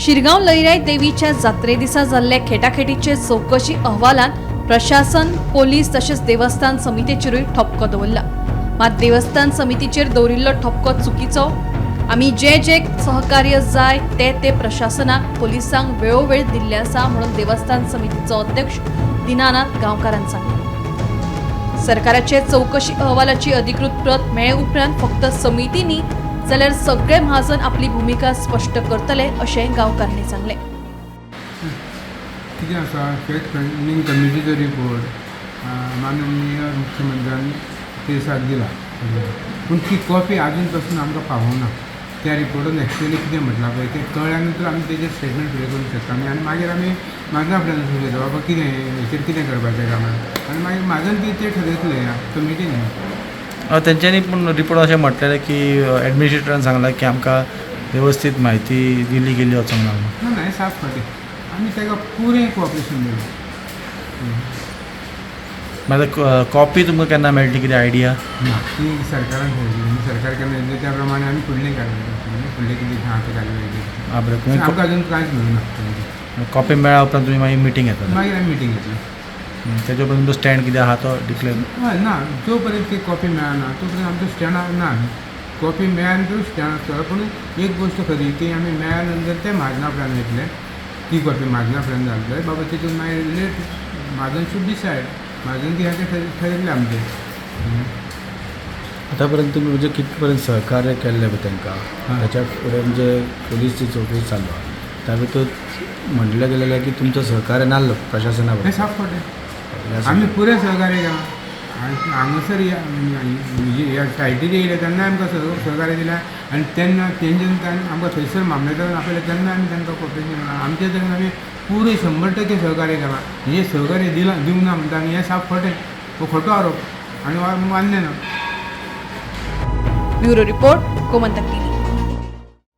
शिरगांव लयराई देवीच्या जात्रे दिसा जाल्ले खेटाखेटीचे चवकशी अहवालांत प्रशासन, पोलीस तशेंच देवस्थान समितीचेरूय ठपको दवरला. मात देवस्थान समितीचेर दवरिल्लो ठपको चुकीचो. आमी जे जे सहकार्य जाय ते ते प्रशासनाक, पोलिसांक वेळोवेळ दिल्ले आसा म्हणून देवस्थान समितीचो अध्यक्ष दिनानाथ गांवकारान सांगलें. सरकाराचे चवकशी अहवालाची अधिकृत प्रत मेळ्ळे उपरांत फक्त समिती न्ही जाल्यार सगळे महाजन आपली भुमिका स्पश्ट करतले अशें गांवकारांनी सांगलें. कितें आसा, फॅक्ट फायंडींग कमिटीचो रिपोर्ट माननीय मुख्यमंत्र्यान तेसाक दिला, पूण ती कॉपी आजून पासून आमकां पावोना. त्या रिपोर्टान एक्चुअली कितें म्हटलां पळय, तें कळ्ळ्या नंतर आमी तेजेर स्टेटमेंट फुडें करूंक शकता आमी. आनी मागीर आमी म्हाजना फुड्यान उलयता, बाबा कितें हेचेर कितें करपाचें काय म्हणून. आनी मागीर म्हाजन ती तें ठरयतले, कमिटी न्ही. तेंच्यांनी पूण रिपोर्ट अशें म्हटलेलें की एडमिनिस्ट्रेटरान सांगलां की आमकां वेवस्थीत म्हायती दिली गेली वचोंक ना म्हणून. ना ना, हें साफ खोटें. आमी ताका पुरें कॉपरेशन दिलें. मागीर कॉपी तुमकां केन्ना मेळटली, कितें आयडिया? ना, ती सरकारान ठरयली आनी सरकार केन्ना येतलें त्या प्रमाणे आमी फुडलें कारवाय करतले, फुडलें कितें आहा तें कारवाय करतले. आं बरें, तुमी आमकां अजून कांयच मेळूं ना तेंची. कॉपी मेळ्ळ्या उपरांत तुमी मागीर मिटींग घेतले? मागीर आमी मिटींग घेतली. तेच्या उपरांत तुमचो स्टँड कितें आहा तो डिक्लेर? हय, ना, जो पर्यंत ती कॉपी मेळना तो पर्यंत आमचो स्टँड ना. कॉपी मेळ्ळ्या नंतर स्टँड आसतलो. पूण एक गोश्ट खरी की आमी मेळ्ळ्या नंतर ते म्हाजना फुड्यान वयतले, ती कॉपी म्हाजना फुड्यान घालतले बाबा. तितून मागीर लेट म्हाजन should decide. म्हाजन कितें आहा तें ठरयतलें आमचें. आतापर्यंत तुमी म्हणजे कित पर्यंत सहकार्य केल्लें पळय तांकां, ताच्या फुडें म्हणजे पोलीस जी चवकशी चालू आहा, त्या भितर म्हणलें गेलेलें की तुमचो सहकार्य नासलो प्रशासना हें बरोबर. साफ खोटें. आमी पुरें सहकार्य केलां. आनी हांगासर ह्या सायटीर येयले तेन्ना आमकां सहकार्य दिलें. आनी तेन्ना तेंच्या आमकां थंयसर मामलेदारान आपयलें तेन्ना आमी तांकां कॉपरेशन केलां. आमचे तरेन आमी पुरें 100% सहकार्य केलां. हें सहकार्य दिलां दिवंक ना म्हणटा आनी हें साफ खोटें. हो खोटो आरोप आनी हो मान्य ना. Bureau report, Gomantak TV.